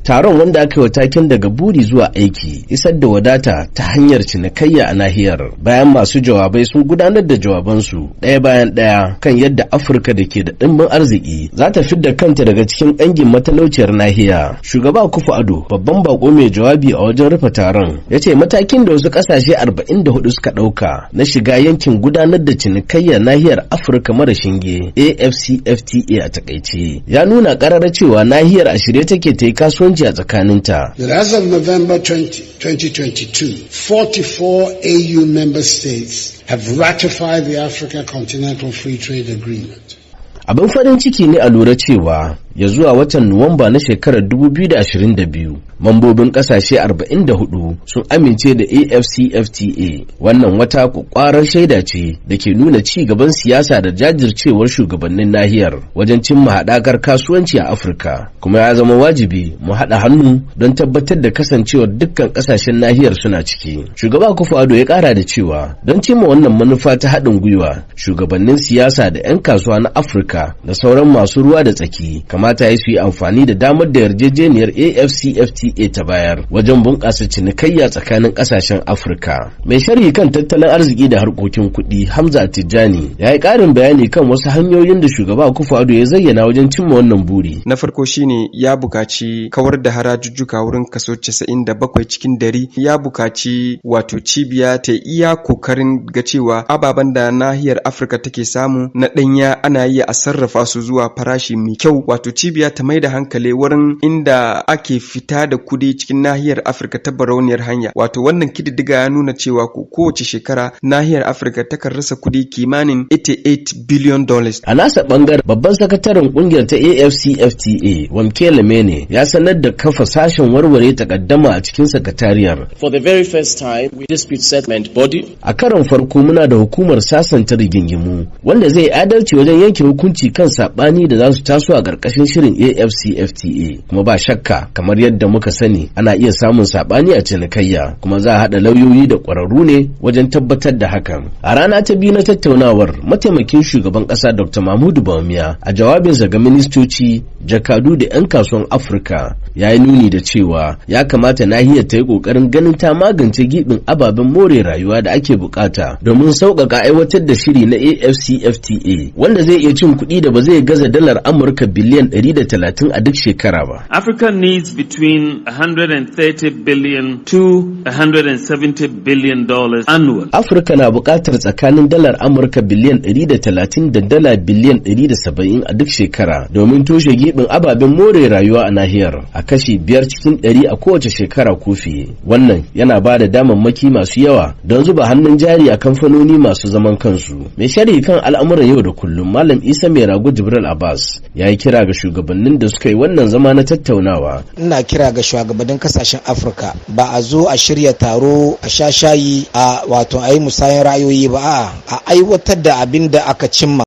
Taron, wanda aka yi wa taken "Daga buri zuwa aiki, isar da wadata ta hanyar cinikayya a nahiyar", bayan masu jawabai sun gudanar da jawabansu ɗaya bayan ɗaya kan yadda Afirka da ke da ɗimbin arziki za ta fidda kanta daga cikin ƙangin matalauciyar nahiya. Shugaba Akufo-Addo, babban bako mai jawabi a wajen rufe taron, ya ce matakin da wasu ƙasashe 44 suka ɗauka na shiga yankin gudanar da cinikayya nahiyar Afirka mara shinge, AfCFTA a takaice, ya nuna ƙarara cewa nahiyar a shirye take ta yi kasuwanci a tsakaninta. That as of November 20, 2022, 44 AU member states have ratified the Africa Continental Free Trade Agreement. Abin farin ciki ne a lura cewa ya zuwa watan Nuwamba na shekarar 2022, mambobin kasashe 44 sun amince da AfCFTA. Wannan wata kwakwarar shaida ce da ke nuna ci gaban siyasa da jajircewar shugabannin nahiyar wajen cimma haɗakar kasuwanci a Afirka, kuma ya zama wajibi mu haɗa hannu don tabbatar da kasancewar dukkan ƙasashen nahiyar suna ciki. Shugaba Akufo-Addo ya ƙara da cewa don cimma wannan manufa ta haɗin gwiwa, shugabannin siyasa da 'yan kasuwa na Afirka da sauran masu ruwa da tsaki kamata ya su yi amfani da damar da yarjejeniyar AfCFTA ta bayar wajen bunƙasa cinikayya tsakanin ƙasashen Afirka. Mai sharhi kan tattalin arziki da harkokin kuɗi, Hamza Tijjani, ya yi ƙarin bayani kan wasu hanyoyin da shugaba Akufo-Addo ya zayyana wajen cimma wannan buri. Na farko shine ya buƙaci kawar da harajujjuka wurin kaso 97 cikin dari. Ya buƙaci wato cibiya ta iya kokarin ga cewa ababen da nahiyar Afirka take samu na ɗanya ana iya a sarrafa su zuwa farashi mai kyau, wato cibiya ta mai da hankali wurin inda ake fita da kudi cikin nahiyar Afirka ta barauniyar hanya. Wato wannan kididdiga ya nuna cewa ko kowace shekara nahiyar Afirka takan rasa kudi kimanin $88 billion. A nasa bangaren, babban sakataren kungiyar ta AfCFTA, Wamkele Mene, ya sanar da kafa sashen warware takaddama a cikin sakatariyar. For the very first time, we dispute settlement body. A karon farko muna da hukumar sasanta rigingimu wanda zai adalci wajen yanke hukunci kan sabani da za su taso a ƙarƙashin shirin AfCFTA. Kuma ba shakka, kamar yadda muka sani, ana iya samun sabani a cinikayya, kuma za a haɗa lauyoyi da ƙwararru ne wajen tabbatar da hakan. A rana ta biyu na tattaunawar, mataimakin shugaban ƙasa Dr. Mahmudu Bawumia, a jawabinsa ga ministoci, jakadu da 'yan kasuwan Afirka, ya yi nuni da cewa ya kamata nahiyar ta yi ƙoƙarin ganin ta magance giɓin ababen more rayuwa da ake bukata domin sauƙaƙa aiwatar da shiri na AfCFTA, wanda zai iya cin kuɗi da ba zai gaza dalar Amurka biliyan 130 a duk shekara ba. Africa needs between 130 billion to $170 billion annually. Afirka na buƙatar tsakanin dalar Amurka biliyan 130 da dala biliyan 170 a duk shekara domin toshe giɓin ababen more rayuwa a nahiyar a kashi 5% a kowace shekara ko fiye. Wannan yana ba da damammaki masu yawa don zuba hannun jari a kamfanoni masu zaman kansu. Mai sharhi kan al'amuran yau da kullum, Malam Isa Mai Rago Jibril Abbas, ya yi kira ga shugabannin da suka yi wannan zama na tattaunawa. Ina kira ga shugabannin kasashen Afirka, ba a zo a shirya taro, a sha shayi, a wato a yi musayan ra'ayoyi ba, a aiwatar da abin da aka cimma.